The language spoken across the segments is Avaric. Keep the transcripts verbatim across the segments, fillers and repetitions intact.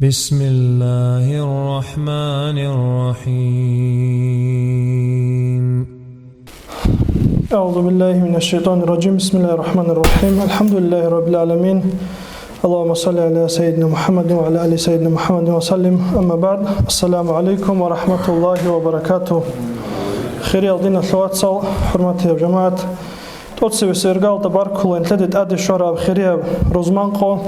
بسم الله الرحمن الرحيم. أعوذ بالله من الشيطان الرجيم. بسم الله الرحمن الرحيم. الحمد لله رب العالمين. اللهم صل على سيدنا محمد وعلى آل سيدنا محمد وسلم. أما بعد. السلام عليكم ورحمة الله وبركاته. Хириял диналъул вацал, хӀурматиял жамагӀат, тӀоцебесеб иргаялда баркула нилъеде тӀаде щвараб хирияб рузман къо.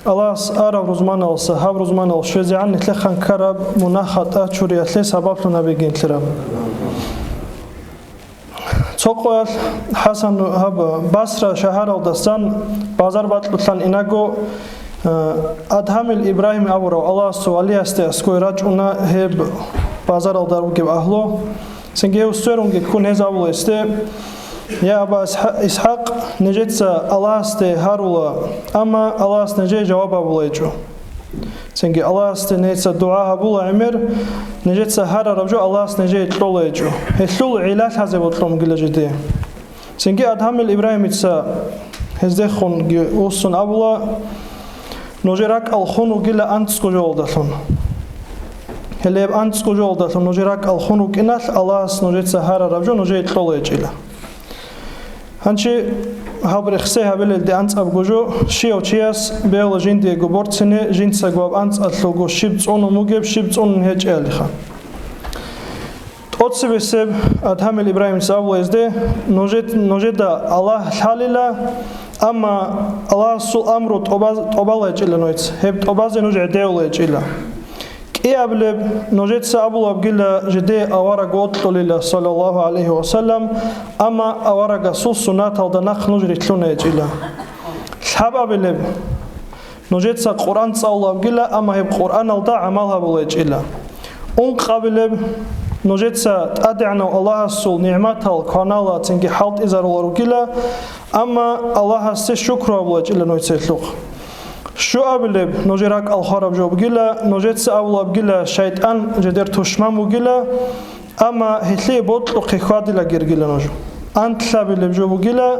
Аллагьас араб рузманалдаса гьаб рузманал щвезегӀан нилъехъан ккараб мунагь-хатӀа чуриялъе сабаблъун гьабеги нилъераб. Цо къоялъ ХӀасан гьаб Басра шагьаралдасан базар бакьулъан инаго, э, Адгьамил Ибрагьим абурав Аллагьасул валиясде аскӀове рачӀуна гьеб базаралда ругеб агьлу. Цинги гьев сверунги ккун гьез абула гьесде: «Я Аба Исха-, ИсхӀакъ, нижеца Аллагьасде гьарула, амма Аллагьас нижее жаваб гьабулеб гьечӀо. Цинги Аллагьасде нижеца дугӀа гьабула гӀемер, нижеца гьарараб жо Аллагьас нижее кьолеб гьечӀо. Гьелъул гӀилла лъазе бокьун бугила жеде». Цинги Адгьамил Ибрагьимица гьездехунги вуссун абула: «Нужер ракӀал хун вугила анцӀго жоялдалъун. Гьеле гьеб анцӀго жоялдалъун нужер ракӀал хун вукӀиналъ, Аллагьас нужеца гьарараб жо нужее кьолеб гьечӀила». Гьанже гьаб рехсей гьабилелде анцӀабго жо, щивав чияс бегьула жиндиего борцине, жинцаго гьаб анцӀалъулго щиб цӀунун бугеб, щиб цӀунун гьечӀебали. ТӀоцебесеб Адгьамил Ибрагьимица абула гьезде: «Нужед-, нужеда Аллагь лъалила, амма Аллагьасул амру тӀобаз-, тӀобала гьечӀила нужеца, гьеб тӀобазе нуж гӀедегӀула гьечӀила. КӀиабилеб, нужеца абулеб бугила жидее авараг вокьулила, саллаллагьу гӀалайгьи ва саллам, амма аварагасул суннаталда нахъ нуж рилълъуна гьечӀила. Лъабабилеб, нужеца Къуръан цӀалулеб бугила, амма гьеб Къуръаналда гӀамал гьабула гьечӀила. Ункъабилеб, нужеца ТӀадегӀанав Аллагьасул нигӀматал кванала, цинги хӀалтӀизарулел ругила, амма Аллагьасе шукру гьабула гьечӀила нужеца гьелъухъ. Щуабилеб, нужер ракӀал хвараб жо бугила, нужеца абулеб бугила, шайтӀан жидер тушман вугила, амма гьелъие бокьухъе хьвадила гергила нуж. Анлъабилеб жо бугила,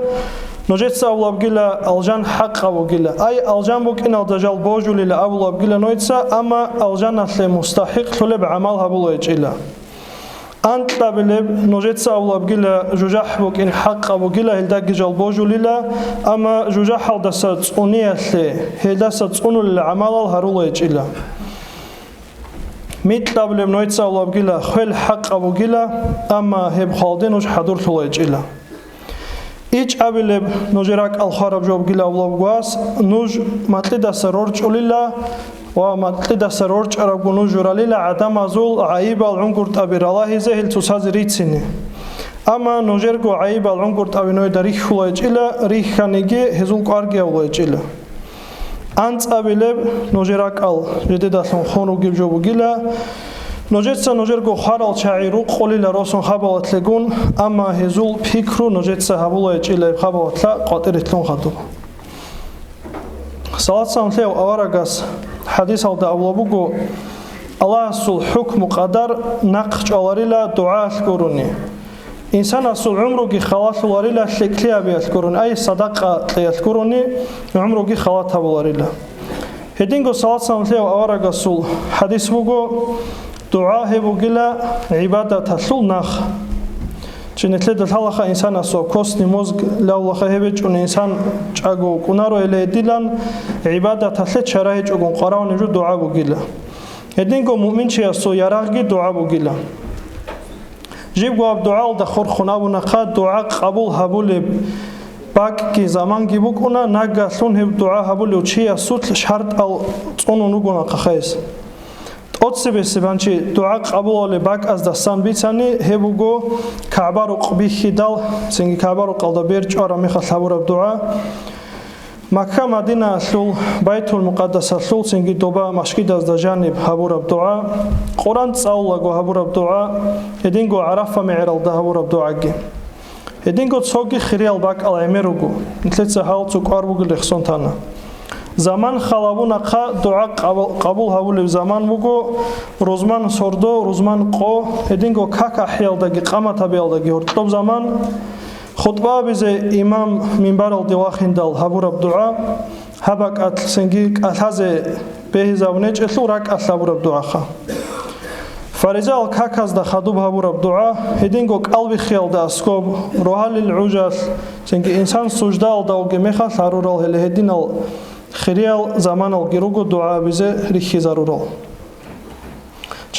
нужеца абулеб бугила, алжан хӀакъаб бугила. Ай, алжан букӀиналда жал божулила абулеб бугила нужеца, амма алжаналъе мустахӀикълъулеб гӀамал гьабула гьечӀила. Анкьабилеб, нужеца абулеб бугила, жужахӀ букӀин хӀакъаб бугила, гьелдаги жал божулила, амма жужахӀалдаса цӀуниялъе, гьелдаса цӀунулел гӀамалал гьарула гьечӀила. Микьабилеб, нужеца абулеб бугила, хвел хӀакъаб бугила, амма гьеб хвалде нуж хӀадурлъула гьечӀила. ИчӀабилеб, нужер ракӀал хвараб жо бугила абулеб буго гьас, нуж макьидаса рорчӀулила ва макьидаса рорчӀарабго нуж журалила гӀадамазул гӀайибал гӀунгутӀаби ралагьизе гьел цоцазе рицине. Амма нужерго гӀайибал гӀунгутӀаби нужеда рихьула гьечӀила, рихьаниги гьезул кӀварги гьавула гьечӀила. АнцӀабилеб, нужер ракӀал жидедалъун хун ругеб жо бугила. Нужеца нужерго хварал чагӀи рукъулила росун хабалатлъегун, амма гьезул пикру нужеца гьабула гьечӀила гьеб хабалатла къватӀире лъун хадуб. Салат-салам лъеяв аварагас хӀадисалда абулеб буго: Аллагьасул хӀукму-къадар нахъ чӀваларила дугӀаялъ гурони. Инсанасул гӀумруги халалъуларила лъикӀлъи гьабиялъ гурони, ай садакъа кьеялъ гурони гӀумруги халат гьабуларила. Гьединго салат-салам лъеяв аварагасул хӀадис буго: дугӀа гьеб бугила гӀибадаталъул нах. Чи нилъеда лъалаха инсанасул костный мозг лъалаха, гьеб гьечӀони инсан чӀаго вукӀунаро, гьеле гьедилан гӀибадаталъе чара гьечӀогун къваригӀунеб жо дугӀа бугила. Гьединго муъминчиясул ярагъги дугӀа бугила. Жибго гьаб дугӀалда хурхун абунахъа, дугӀа къабул гьабулеб бакӀги заманги букӀуна, нагагьлъун гьеб дугӀа гьабулев чиясулъ шартӀал цӀунун ругонахъа гьес. ТӀоцебесеб гьанчи дугӀа къабулалеб бакӀаздасан бицани, гьеб буго КагӀба-рукъ бихьидал, цинги КагӀба-рукъалда бер чӀвараб мехалъ гьабураб дугӀа. Макка-Мадинаялъул, Байтул-Мукъаддасалъул, цинги доба машгидазда жаниб гьабураб дугӀа, Къуръан цӀалулаго гьабураб дугӀа, гьединго ГӀарафа мегӀералда гьабураб дугӀаги. Гьединго цоги хириял бакӀал гӀемер руго, нилъеца гьал цо кӀвар бугел рехсон тана. Заман халабунахъа дугӀа къабул, къабул гьабулеб заман буго, рузман сордо, рузман къо, гьединго как ахӀиялдаги къамат гьабиялдаги гьоркьоб заман. ХутӀба гьабизе имам минбаралде вахиндал гьабураб дугӀа, гьаб бакӀалъ цинги кӀалъазе бегьизабун гьечӀелъул ракӀалъ гьабураб дугӀаха. Фаризаялъул каказда хадуб гьабураб дугӀа, гьединго кӀалбихиялда аскӀоб, рогьалил гӀужалъ, цинги инсан суждаялда вугеб мехалъ гьарурал, гьеле гьединал хириял заманалги руго дугӀа абизе рихьизарурал.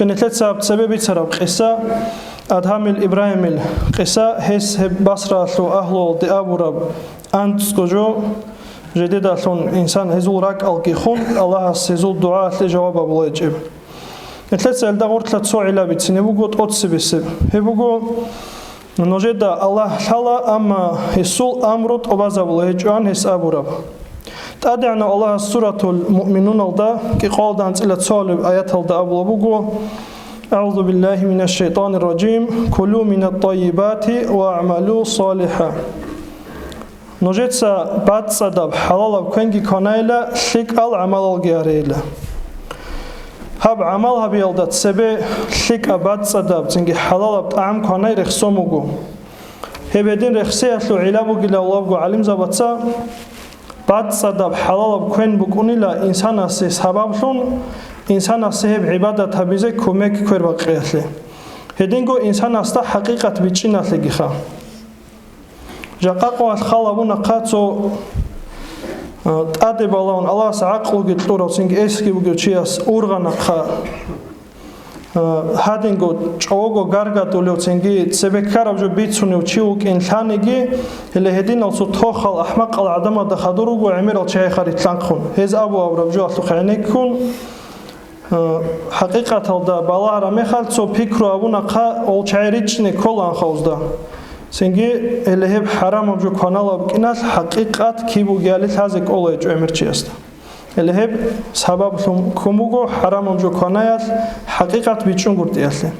Нилъеца цебе бицараб къиса, Адгьамил Ибрагьимил къиса, гьес гьеб Басраялъул агьлуялде абураб анцӀго жо, жидедалъун инсан гьезул ракӀалги хун, Аллагьас гьезул дугӀаялъе жаваб гьабулеб гьечӀеб. Нилъеца гьелда гъорлъа цо гӀилла бицине буго тӀоцебесеб. Гьеб буго, нужеда Аллагь лъала, амма гьесул амру тӀубазабулеб гьечӀоан гьес абураб. ТӀадегӀанав Аллагьас Суратул Муъминуналда кӀикъоялда анцӀила цоалеб аяталда абулеб буго: «أعوذ بالله من الشيطان الرجيم. كلوا من الطيبات واعملوا صالحا». Нужеца бацӀцӀадаб хӀалалаб квенги кванайила, лъикӀал гӀамалалги гьарейила. Гьаб гӀамал гьабиялда цебе лъикӀаб бацӀцӀадаб, цинги хӀалалаб тӀагӀам кванай рехсон буго. Гьеб гьедин рехсеялъул гӀилла бугилан абула гӀалимзабаца, бацӀцӀадаб хӀалалаб квен букӀунила инсанасе сабаблъун, инсанасе гьеб гӀибадат гьабизе кумек квербакъиялъе. Гьединго инсанасда хӀакъикъат бичӀчӀиналъегиха. Жакъа къоялъ хал гьабунахъа цо, а, тӀаде балагьун, Аллагьас гӀакълуги кьурав, цинги эсги бугев чияс ургъанахъа, а, гьадинго чӀого гаргадулев, цинги цебе ккараб жо бицунев чи вукӀин лъаниги, гьеле гьединал цо тохал ахӀмакъал гӀадамазда хадур руго гӀемерал чагӀи харилъанхъун, гьез абу-абураб жоялъухъ гӀенеккун, Э, хӀакъикъаталда балагьараб мехалъ цо пикру гьабунахъа, гьол чагӀи ричӀчӀине кколаан хаузда. Цинги, гьеле гьеб хӀарамаб жо кваналеб букӀиналъ хӀакъикъат киб бугебали лъазе кӀола гьечӀо гӀемерчиясда. Гьеле гьеб сабаблъун ккун буго хӀарамаб жо кванаялъ хӀакъикъат бичӀчӀунгутӀиялъе.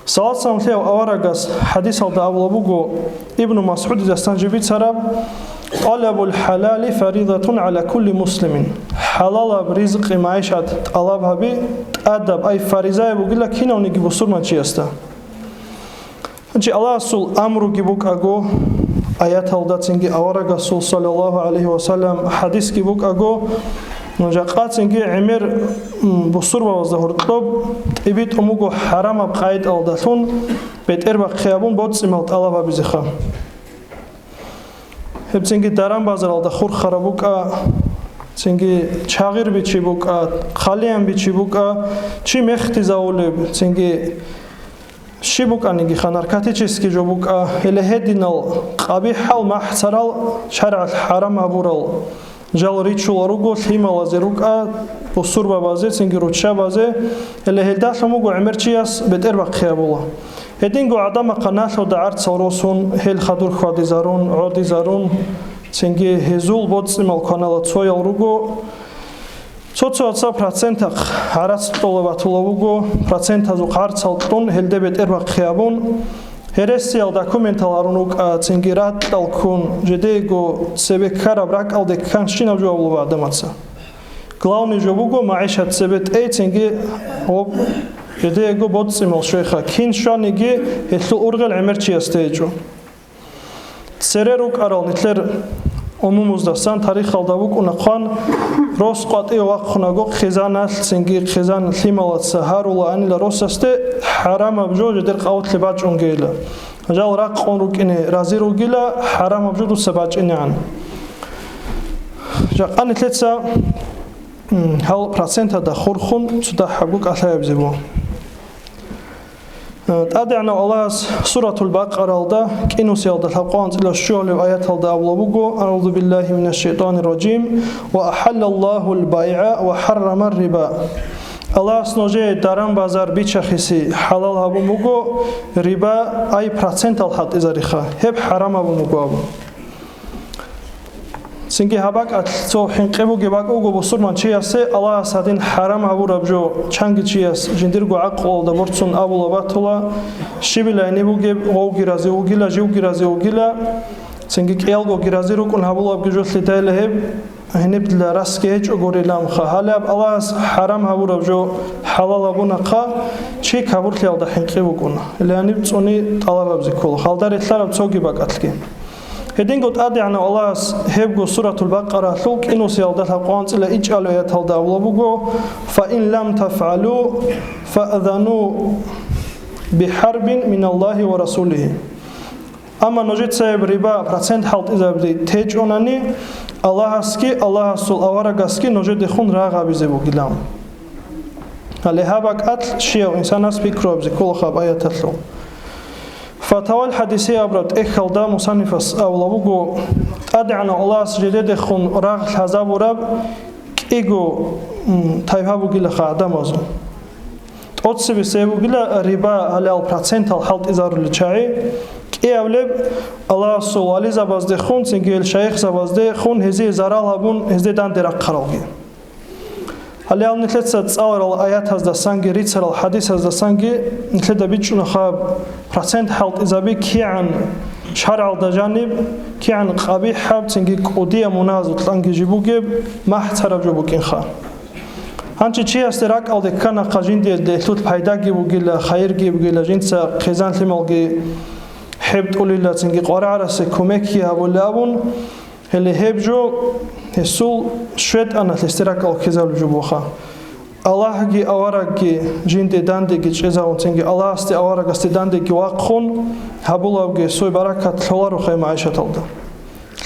Салат-салам лъеяв аварагас хӀадисалда абула буго, Ибну МасгӀудидасан жиб бицараб: «ТӀалабул хӀалали фаридатун гӀала кулли муслимин». ХӀалалаб ризкъи-магӀишат тӀалаб гьаби тӀадаб, ай фаризаяб бугила кинавниги бусурманчиясда. Гьанже Аллагьасул амруги букӀаго, аяталда цинги аварагасул, саллаллагьу гӀалайгьи ва саллам, хӀадисги букӀаго, жакъа цинги гӀемер, м, бусурбабазда гьоркьоб тӀибитӀун буго хӀарамаб къайдалдалъун бетӀербахъи гьабун боцӀи-мал тӀалаб гьабизеха. Гьеб цинги даран-базаралда хурхараб букӀа, цинги чагъир бичи букӀа, хъалиян бичи букӀа, чи мехтизавулеб, цинги щиб букӀанигиха, наркотический жо букӀа, гьеле гьединал къабихӀал, махӀцарал, шаригӀат хӀарам гьабурал жал ричулел руго, лъималазе рукӀа, бусурбабазе, цинги руччабазе, гьеле гьелдалъун буго гӀемерчияс бетӀербахъи гьабула. Гьединго гӀадамахъа налъуда гӀарцал росун, гьел хадур хьвадизарун, гӀодизарун, цинги гьезул боцӀи-мал кванала цоял руго, цо-цояца процентахъ гӀарац кьола батула вуго, процентазухъ гӀарцал кьун гьелде бетӀербахъи гьабун, гьересиял документал гьарун вукӀа, цинги ракьал ккун, жидеего цебе ккараб ракӀалде кканщинаб жо абула гӀадамаца. Главный жо буго магӀишат цебе тӀей, цинги гьоб жидеего боцӀи-мал щвеха, кин щваниги гьелъул ургъел гӀемерчиясда гьечӀо. Цере рукӀарал нилъер умумуздасан тарихалда букӀуна хъван, рос къватӀиве вахъунаго хъизаналъ, цинги хъизан лъималаца гьарулаанила росасде хӀарамаб жо жидер къавлъи бачӀунгейила. Жал ракъун рукӀине рази ругила, хӀарамаб жо дуца бачӀинегӀан. Жакъа нилъеца, м, гьал процентада хурхун цо дагьабго кӀалъаяб зибу. ТӀадегӀанав Аллагьас Суратул Бакъаралда, кӀинусиялда лъабкъоялда анцӀила щугьалев аяталда абула буго: «Аузу биллахи минаш шайтанир ражим, ва ахаллаллахул байгӀа ва харрамар риба». Аллагьас нужее даран-базар бичахиси хӀалал гьабун буго, риба, ай процентал хӀалтӀизариха, гьеб хӀарам гьабун буго абун. Цинги гьаб бакӀалъ цо хӀинкъи бугеб бакӀ буго бусурманчиясе Аллагьас гьадин хӀарам гьабураб жо, чанги чияс жиндирго гӀакълуялда борцун абула батула, щибилайни бугеб, гъовги рази вугила, живги рази вугила, цинги кӀиялгоги рази рукӀун гьабулабги жо лъидайила гьеб, гьениб дила расги гьечӀо гуриламха. Гьале аб Аллагьас хӀарам гьабураб жо хӀалал гьабунахъа, чи кабурлъиялда хӀинкъи букӀуна. Гьеле гьаниб цӀуни тӀалабабзи ккола, халда релълъараб цоги бакӀалъги. Гьединго ТӀадегӀанав Аллагьас гьебго Суратул Бакъаралъул кӀинусиялда лъабкъоялда анцӀила ичӀалъул аяталда абулеб буго: «Фа ин лам тафгӀалу, фаъзану бихӀарбин миналлагьи ва расулигьи». Амма нужеца гьеб риба, процент хӀалтӀизабизе течӀонани, Аллагьасги Аллагьасул аварагасги нужедехун рагъ гьабизе бугилан. Гьале гьаб бакӀалъ щияв инсанас пикру гьабизе ккола гьаб аяталъул. Фатавал хӀадисия абураб тӀехьалда мусаннифас абулеб буго: ТӀадегӀанав Аллагьас жидедехун рагъ лъазабураб кӀиго, м, тайпа бугилаха гӀадамазул. ТӀоцебесеб бугила риба гьалал процентал хӀалтӀизарулел чагӀи, кӀиабилеб Аллагьасул вализабаздехун, цинги гьел шайихзабаздехун гьезие зарал гьабун, гьезде данде рахъаралги. Гьале гьал нилъеца цӀаларал аятаздасанги рицарал хӀадисаздасанги нилъеда бичӀчӀуна гьаб процент хӀалтӀизаби кигӀан шаргӀалда жаниб, кигӀан къабихӀаб, цинги кӀудияб мунагьазул кьанги жиб бугеб, махӀцараб жо букӀинха. Гьанже чиясде ракӀалде кканахъа жиндиеда гьелъул пайдаги бугила, хайирги бугила, жинца хъизан-лъималги хӀебтӀулила, цинги къваригӀарасе кумекги гьабулила абун, гьеле гьеб жо гьесул шайтӀаналъ гьесде ракӀалде ккезабулеб жо бугоха. Аллагьги аварагги жинде дандеги чӀезавун, цинги Аллагьасде аварагасде дандеги вахъун гьабулеб гьесул баракат лъолароха гьеб магӀишаталда.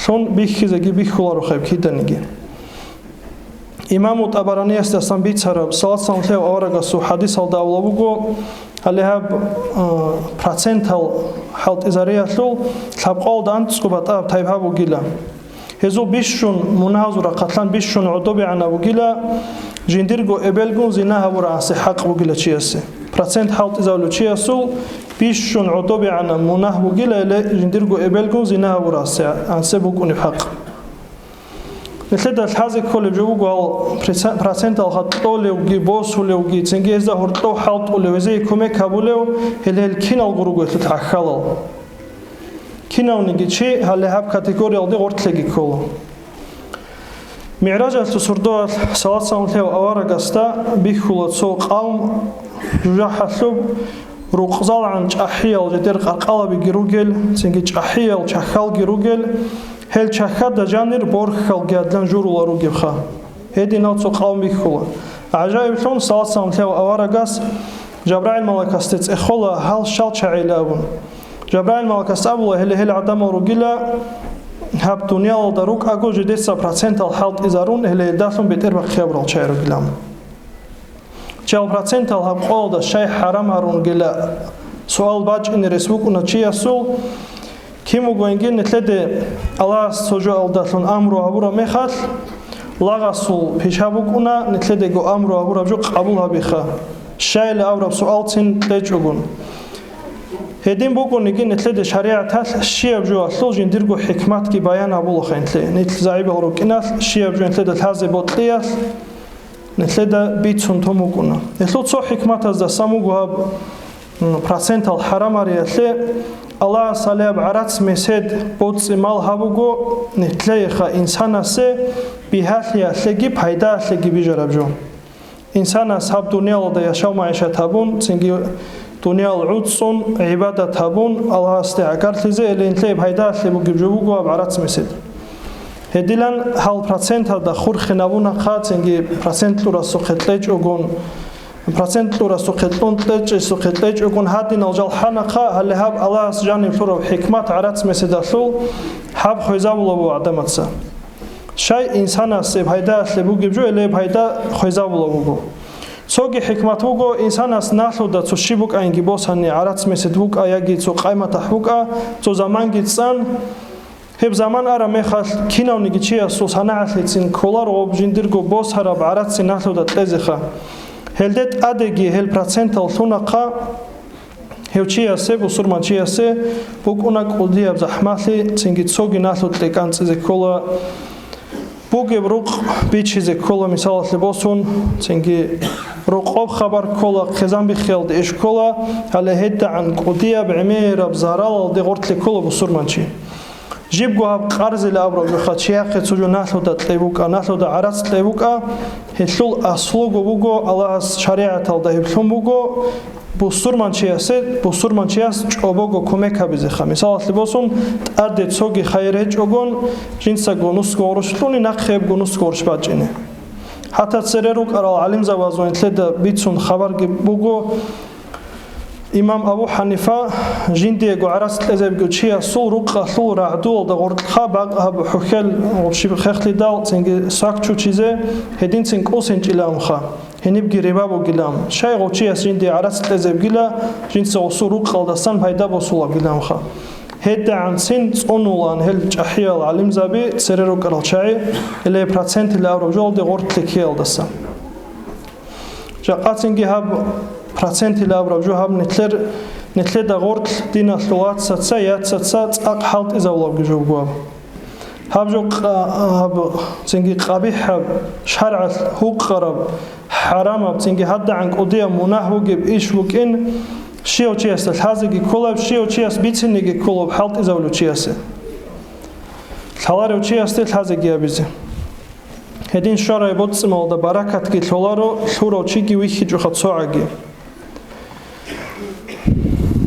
Лъун бихьизеги бихьулароха гьеб киданиги. Имаму ТӀабараниясдасан бицараб, салат-салам лъеяв аварагасул хӀадисалда абулеб буго, гьале гьаб, э, процентал хӀалтӀизариялъул лъабкъоялда анцӀго батӀа тайпа бугила. Гьезул бищун мунагьазул рахъалъан бищун гӀодобегӀанаб бугила, жиндирго эбелгун зина гьабураб ансе хӀакъ бугила чиясе. Процент хӀалтӀизабулев чиясул бищун гӀодобегӀанаб мунагь бугила гьеле жиндирго эбелгун зина гьабураб ансе, ансе букӀунеб хӀакъ. Нилъеда лъазе кколеб жо буго гьал преца-, проценталха кьолевги, босулевги, цинги гьезда гьоркьов хӀалтӀулев, гьезие кумек гьабулев, гьел, гьел киналго руго гьелъул гӀахьалал. Кинавниги чи гьале гьаб категориялде гъоркьлъиги ккола. МигӀражалъул сордоялъ салат-салам лъеяв аварагасда бихьула цо къавм жужахӀалъуб, рукъзалгӀан чӀахӀиял жидер къаркъалабиги ругел, цинги чӀахӀиял чахьалги ругел, гьел чахьада жанир борхьалги гьадлъан журула ругебха. Гьединал цо къавм бихьула. ГӀажаиблъун салат-салам лъеяв аварагас Жабраил малакасде цӀехола гьал щал чагӀила абун. Жабраил малакас абула, гьеле гьел гӀадамал ругила, гьаб дуниялалда рукӀаго жидеца процентал хӀалтӀизарун, гьеле гьелдалъун бетӀербахъи гьабурал чагӀи ругилан. Чиял процентал гьаб къоялда щай хӀарам гьарунгила суал бачӀине рес букӀуна чиясул, кин вугониги нилъеде Аллагьас цо жоялдалъун амру гьабураб мехалъ, лагъасул пиша букӀуна нилъедего амру гьабураб жо къабул гьабиха, щайила абураб суалцин кьечӀогун. Гьедин букӀуниги нилъеде шаригӀаталъ щияб жоялъул жиндирго хӀикматги баян гьабулаха нилъе, нилъ загӀипал рукӀиналъ щияб жо нилъеда лъазе бокьиялъ, нилъеда бицун тун букӀуна. Гьелъул цо хӀикматаздасан буго гьаб, м, процентал хӀарамариялъе, Аллагьас гьалеб гӀарац-месед, боцӀи-мал гьаб буго нилъееха инсанасе бигьалъиялъеги пайдаялъеги бижараб жо. Инсанас гьаб дуниялалда яшав-магӀишат гьабун, цинги дуниял гӀуцӀцӀун, гӀибадат гьабун, Аллагьасде гӀагарлъизе, гьеле нилъее пайдаялъе бугеб жо буго гьаб гӀарац-месед. Гьединлъун гьал проценталда хурхинабунахъа, цинги процент кьурасухъе кьечӀогун, процент кьурасухъе кьун кьечӀесухъе кьечӀогун гьадинал жал хӀанахъа, гьале гьаб Аллагьас жаниб лъураб хӀикмат гӀарац-меседалъул гьаб хвезабула буго гӀадамаца. Щай инсанасе пайдаялъе бугеб жо, гьеле пайда хвезабула буго. Цоги хӀикмат буго, инсанас налъуда цо щиб букӀаинги босани, гӀарац-месед букӀа яги цо къай-матахӀ букӀа, цо заманги цӀан, гьеб заман араб мехалъ кинавниги чиясул санагӀалъецин кколаро гьаб жиндирго босараб гӀарацин налъуда кьезеха. Гьелде тӀадеги гьел процентал лъунахъа. Гьев чиясе, бусурманчиясе, букӀуна кӀудияб захӀмалъи, цинги цоги налъулъе кӀанцӀизе ккола, бугеб рукъ бичизе ккола, мисалалъе босун, цинги рокъоб хабар ккола, хъизан биххиялде иш ккола, гьале гьедигӀан кӀудияб гӀемераб заралалде гъоркье ккола бусурманчи. Жибго гьаб къарзила абураб жоха чияхъе цо жо налъуда кьей букӀа, налъуда гӀарац кьей букӀа, гьелъул аслуго буго, Аллагьас шаригӀаталда гьеб лъун буго, бусурманчиясе, бусурманчияс чӀобого кумек гьабизеха. Мисалалъе босун, тӀаде цоги хайир гьечӀогон, жинцаго нусго гъурущ кьуни, нахъе гьебго нусго гъурущ бачӀине. ХӀатта цере рукӀарал гӀалимзабазул нилъеда бицун хабарги буго, имам Абу ХӀанифа жиндиего гӀарац кьезабиго чиясул рукъалъул рагӀдуялда гъоркьха бакъ гьаб хӀухьел гъубщиб хехлъидал цинги сак чучизе гьединцин кӀусинчӀилаунха, гьенибги риба бугилан. Щай гъов чияс жиндие гӀарац кьезабигила, жинца гъосул рукъалдасан пайда босулабгиланха. ГьедигӀанцин цӀунулан гьел чӀахӀиял гӀалимзаби цере рукӀарал чагӀи, гьеле процентилан абураб жоялде гъортлъи ккеялдаса. Жакъацинги гьаб процентилан абураб жо гьаб нилъер, нилъеда гъортлъ диналъул вацаца, яцаца цӀакъ хӀалтӀизабулабги жо буго гьаб. Гьаб жо къа-, гьаб цинги къабихӀаб, шаргӀалъ гьукъараб, хӀарамаб, цинги гьадагӀан кӀудияб мунагь бугеб иш букӀин, щияв чиясда лъазеги кколаб, щияв чияс бицинеги кколаб хӀалтӀизабулев чиясе. Лъаларев чиясде лъазеги гьабизе. Гьедин щварай боцӀцӀималда баракатги лъоларо, лъурав чиги вихьичӀоха цогӀаги.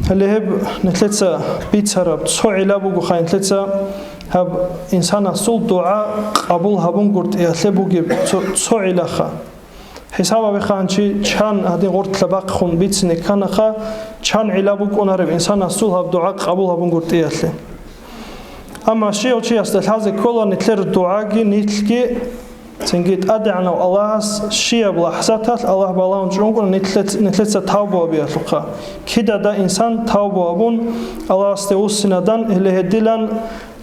Гьале гьеб нилъеца бицараб цо гӀилла бугоха нилъеца гьаб инсанасул дугӀа къабул гьабунгуртӀиялъе бугеб цо, цо гӀиллаха. ХӀисаб гьабихъанчи чан гьадин гъортлъа бахъун бицине кканаха, чан гӀилла букӀунареб инсанасул гьаб дугӀа къабул гьабунгуртӀиялъе. Амма щияв чиясда лъазе ккола нилъер дугӀаги, нилъги, цинги ТӀадегӀанав Аллагьас щияб лахӀзаталъ Аллагь балагьун чӀунгун нилъец-, нилъеца тавбу гьабиялъухъа. Кидада инсан тавбу гьабун, Аллагьасде вуссинадан, гьеле гьедилан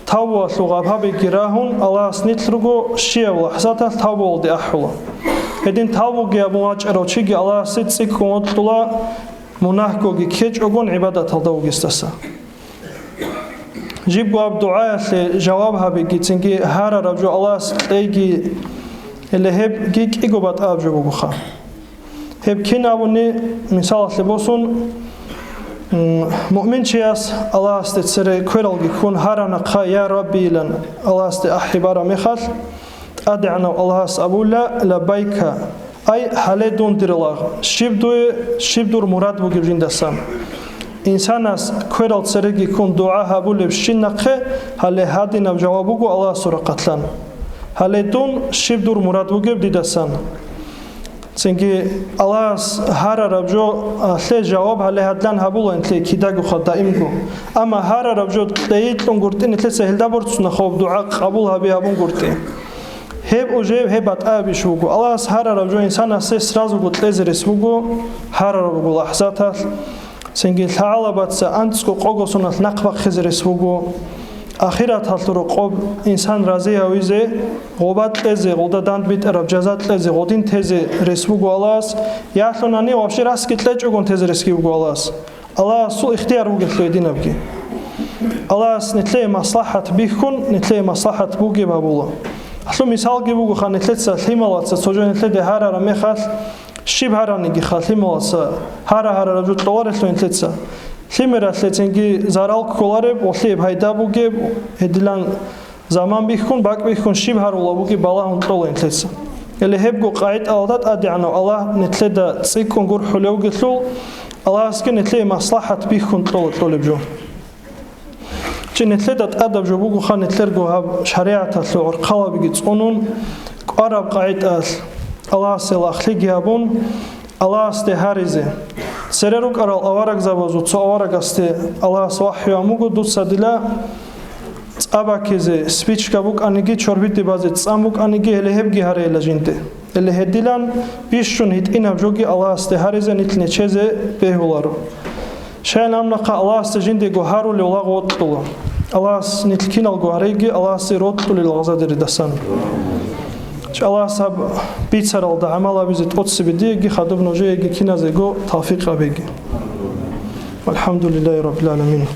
тавбуялъул гъабгьабиги рагьун, Аллагьас нилъ руго щияб лахӀзаталъ тавбуялде ахӀула. Гьедин тавбуги гьабун вачӀарав чиги Аллагьасе цӀикӀкӀун вокьула, мунагьгоги ккечӀогон гӀибадаталда вугесдаса. Жибго гьаб дугӀаялъе жаваб гьабиги, цинги гьарараб жо Аллагьас кьейги, гьеле гьебги кӀиго батӀаяб жо бугоха. Гьеб кин абуни, мисалалъе босун, м, муъминчияс Аллагьасде цере квералги ккун гьаранахъа, «Я Рабби», — илан Аллагьасде ахӀи бараб мехалъ, ТӀадегӀанав Аллагьас абула: «Лаббайка», ай, гьале дун, дир Аллагь, щиб дуе, щиб дур мурад бугеб жиндасан. Инсанас кверал цереги ккун дугӀа гьабулебщинахъе, гьале гьадинаб жаваб буго Аллагьасул рахъалъан. Гьале дун, щиб дур мурад бугеб дидасан. Цинги Аллагьас гьарараб жо, а, лъе жаваб гьале гьадлан гьабула нилъее кидагоха даимго. Амма гьарараб жо кьейи кьунгуртӀи нилъеца гьелда борцунахъ гьаб дугӀа къабул гьаби гьабунгуртӀи. Гьеб уже гьеб батӀаяб иш буго. Аллагьас гьарараб жо инсанасе сразуго кьезе рес буго, гьарараб буго лахӀзаталъ. Цинги лъагӀалабаца анцӀго къого соналъ нахъ бахъизе рес буго. Ахираталъул рокъоб инсан рази гьавизе, гъоба кьезе, гъолда дандбитӀараб жаза кьезе, гъодин тезе рес буго Аллагьас. Ялъунани вообще расги кьечӀогон тезе ресги буго Аллагьас. Аллагьасул ихтияр бугелъул гьединабги. Аллагьас нилъее маслахӀат бихьун, нилъее маслахӀат бугеб гьабула. Гьалъул мисалги бугоха, нилъеца лъималаца цо жо нилъеде гьарараб мехалъ, щиб гьараниги ха лъималаца гьара-гьарараб жо кьоларелъул нилъеца. Лъимералъе цинги зарал кколареб, гъолъие пайда бугеб, гьедилан заман бихьун, бакӀ бихьун щиб гьарула бугеб балагьун кьола нилъеца. Гьеле гьебго къагӀидалда ТӀадегӀанав Аллагь нилъеда цӀикӀкӀун гурхӀулев вугелъул, Аллагьасги нилъее маслахӀат бихьун кьола кьолеб жо. Чи нилъеда тӀадаб жо бугоха нилъерго гьаб шаригӀаталъул гӀурхъалабиги цӀунун, кӀвараб къагӀидалъ Аллагьасе лагълъиги гьабун, Аллагьасде гьаризе. Цере рукӀарал аварагзабазул цо аварагасде Аллагьас вахӀю гьабун буго, дуца дила цӀа бакизе спичка букӀаниги, чорбиде базе цӀан букӀаниги, гьеле гьебги гьарейила жинде. Гьеле гьедилан бищун гьитӀинаб жоги Аллагьасде гьаризе нилъ нечезе бегьуларо. Щайин абунахъа, Аллагьасде жиндего гьарулев лагъ вокьула. Аллагьас нилъ киналго гьарейги Аллагьасе рокьулел лагъзадередасан. Аллагьас гьаб бицаралда гӀамал гьабизе тӀоцебе диеги хадуб нужееги киназего тавфикъ гьабеги. Валхамдулиллагьи раббил гӀаламин.